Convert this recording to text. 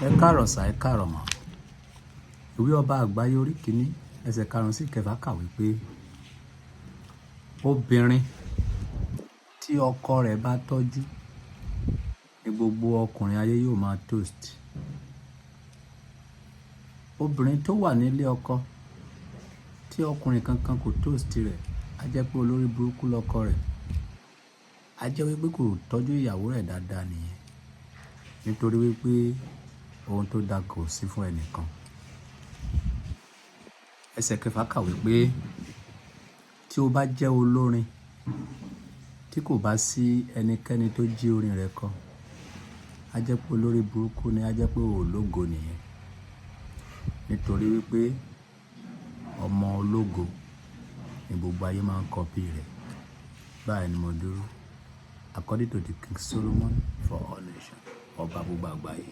Ẹ káàárọ̀ sà, ẹ káàárọ̀ mà. Ìwé Ọba Àgbáyé orí kìíní, ẹsẹ̀ karùn-ún sí kẹfà kà wípé obìnrin tí ọkọ rẹ̀ bá tọ́jú ní gbogbo ọkùnrin ayé yóò máa toast. Obìnrin tó wà nílé ọkọ tí ọkùnrin kankan kò toast rẹ̀, á jẹ́ pé olórí burúkú lọkọ rẹ̀. Á jẹ́ wípé kò tọ́jú ìyàwó rẹ̀ dáadáa nìyẹn. Nítorí wípé ohun tó da kò sí fún ẹnìkan. Ẹsẹ̀ kẹfà kà wípé tí o bá jẹ́ olórin tí kò bá sí ẹnikẹ́ni tó jí orin rẹ kọ, á jẹ́ pé olórí burúkú ni, á jẹ́ pé ò lógo nìyẹn. Nítorí wípé ọmọ ológo ní gbogbo ayé máa ń copy rẹ̀. Báyìí ni mo dúró. According to the King Solomon for all nations, ọba gbogbo àgbáyé.